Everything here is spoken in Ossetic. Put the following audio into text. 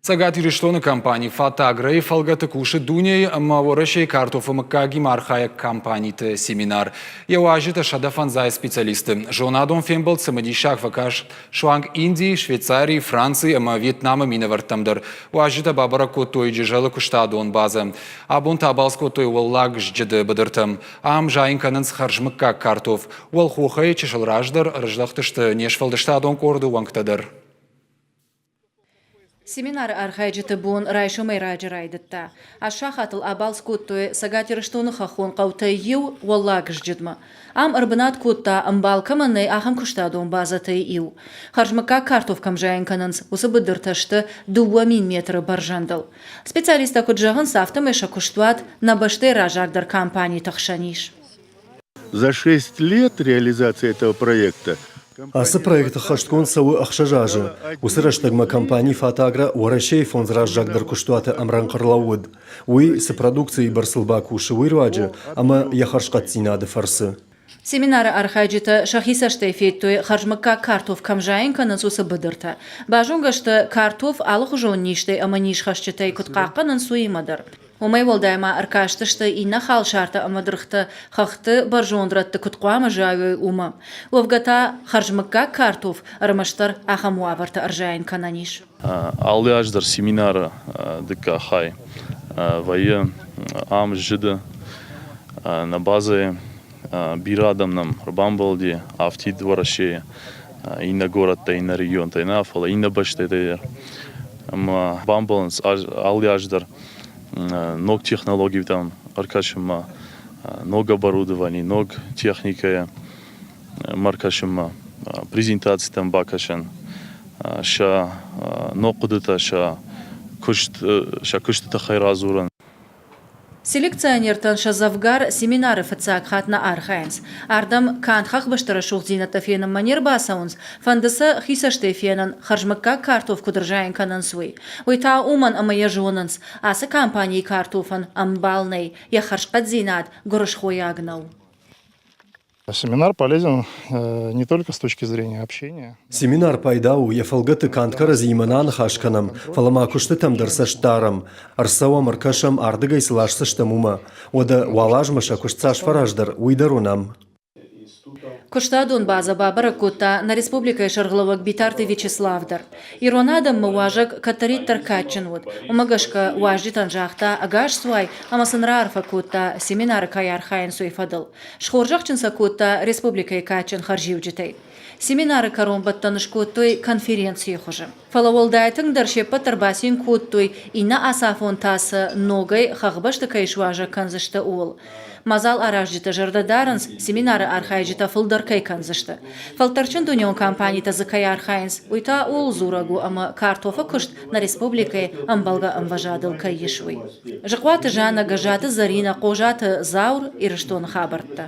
Цӕгат Ирыстоны компани «Фатагра»-йы фӕлгӕты кусы дунейы ӕмӕ Уӕрӕсейы картофы мыггагимӕ архайӕг компаниты семинар. Йӕ уазджытӕ 105 специалисты. Зонадон фембӕлд цымыдисаг фӕкаст суанг Индийы, Швейцарийы, Францийы ӕмӕ Вьетнамы минӕвӕрттӕм дӕр. Уазджытӕ бабӕрӕг кодтой Джызӕлы куыстадон базӕ. Абон та абалц кодтой Уӕллаг Зджыды быдыртӕм. Ам зайын кӕнынц хӕрзмыггаг картоф. Уӕлхохӕй чысыл раздӕр ӕрыздӕхтысты не сфӕлдыстадон къорды уӕнгтӕ дӕр. Семинары архайджыты бон райсомӕй раджы райдыдта. Аст сахатыл абалц кодтой Цӕгат Ирыстоны хӕххон хъӕутӕй иу Уӕллаг Зджыдмӕ. Ам ӕрбынат кодта, ӕмбал кӕмӕн нӕй, ахӕм куыстадон базӕтӕй иу. Хӕрзмыггаг картоф кӕм зайын кӕнынц, уыцы быдыртӕ сты 2000 метры бӕрзӕндыл. Специалисттӕ куыд зӕгъынц, афтӕмӕй сӕ куыстуат нӕ бӕстӕйы раззагдӕр компаниты хсӕн ис. За 6 лет реализации этого проекта Ацы проект ӕххӕстгонд цӕуы ӕхсӕз азы. Уыцы рӕстӕгмӕ компани «Фатагра» Уӕрӕсейы фондз раззагдӕр куыстуаты ӕмрӕнхъ ӕрлӕууыд. Уый, цы продукцийы бӕрцыл бакусы, уый руаджы ӕмӕ йӕ хӕрзхъӕддзинады фӕрцы. Семинары архайджытӕ сӕхи цӕстӕй федтой, хӕрзмыггаг картоф кӕм зайын кӕнынц, уыцы быдыртӕ. Базонгӕ сты, картоф алыхуызон низтӕй ӕмӕ низхӕсджытӕй куыд хъахъхъӕнынц, уыимӕ дӕр. Уымӕй уӕлдай ма ӕркастысты иннӕ халсартӕ ӕмӕ дыргътӕ хӕхты бӕрзонд рӕтты куыд хъуамӕ зайой, уымӕ. Уӕвгӕ та хӕрзмыггаг картоф ӕрмӕстдӕр ахӕм уавӕрты ӕрзайын кӕнӕн ис. Алы аз дӕр семинары дыккаг хай вӕййы ам Зджыды нӕ базӕйы. Бирӕ адӕм нӕм ӕрбамбӕлди афтид Уӕрӕсейы иннӕ горӕттӕ, иннӕ регионтӕй нӕ, фӕлӕ иннӕ бӕстӕтӕй дӕр. Ӕмӕ бамбӕлынц алы аз дӕр ног технологитӕм ӕркӕсынмӕ, ног оборудовани, ног техникӕйы ӕркӕсынмӕ, презентацитӕм бакӕсӕн, сӕ ног хъуыдытӕ, сӕ куыст, сӕ куысты тыххӕй радзурын. Селекционертӕн сӕ дзӕвгар семинары фыццаг хатт нӕ архайынц. Ардӕм канд хӕхбӕсты рӕсугъддзинӕдтӕ фенынмӕ не рбацӕуынц, фӕнды сӕ хи цӕстӕй фенын, хӕрзмыггаг картоф куыд ӕрзайын кӕнынц, уый. Уый та уымӕн, ӕмӕ йӕ зонынц, ацы компанийы картофӕн ӕмбал нӕй, йӕ хӕрзхъӕддзинад гуырысхойаг нӕу. Семинар полезен не только с точки зрения общения. Семинар пайда у, йӕ фӕлгӕты канд кӕрӕдзиимӕ нӕ аныхас кӕнӕм, фӕлӕ ма куыстытӕм дӕр цӕст дарӕм. Ӕрцӕуӕм, ӕркӕсӕм, ардыгӕй цы ласдзыстӕм, уымӕ. Уӕдӕ уал азмӕ сӕ куыст цас фӕраздӕр, уый дӕр уынӕм. Куыстадон базӕ бабӕрӕг кодта нӕ республикӕйы сӕргълӕууӕг Битарты Вячеслав дӕр. Ирон адӕммӕ уазӕг кӕддӕриддӕр кадджын уыд. Уымӕ гӕсгӕ уазджытӕн загъта ӕгасцуай ӕмӕ сын раарфӕ кодта, семинары кӕй архайынц, уый фӕдыл. Схорзӕхджын сӕ кодта республикӕйы кадджын хӕрзиуджытӕй. Семинары кӕронбӕттӕн скодтой конференцийы хуызы. Фӕлӕ уӕлдай тынгдӕр се ппӕт дӕр бацин кодтой, иннӕ ацафон та сӕ ногӕй хӕхбӕсты кӕй суазӕг кӕндзысты, ууыл. Мадзал аразджытӕ зӕрдӕ дарынц, семинары архайджытӕ фылдӕр кӕй кӕндзысты. Фӕлтӕрдджын дунеон компанитӕ дзы кӕй архайынц, уый та ууыл дзурӕг у, ӕмӕ картофы куыст нӕ республикӕйы ӕмбӕлгӕ ӕмвӕзадыл кӕй ис, уый. Зыхъуаты Жаннӕ, Гӕззаты Зӕринӕ, Хъозаты Заур, Ирыстоны хабӕрттӕ.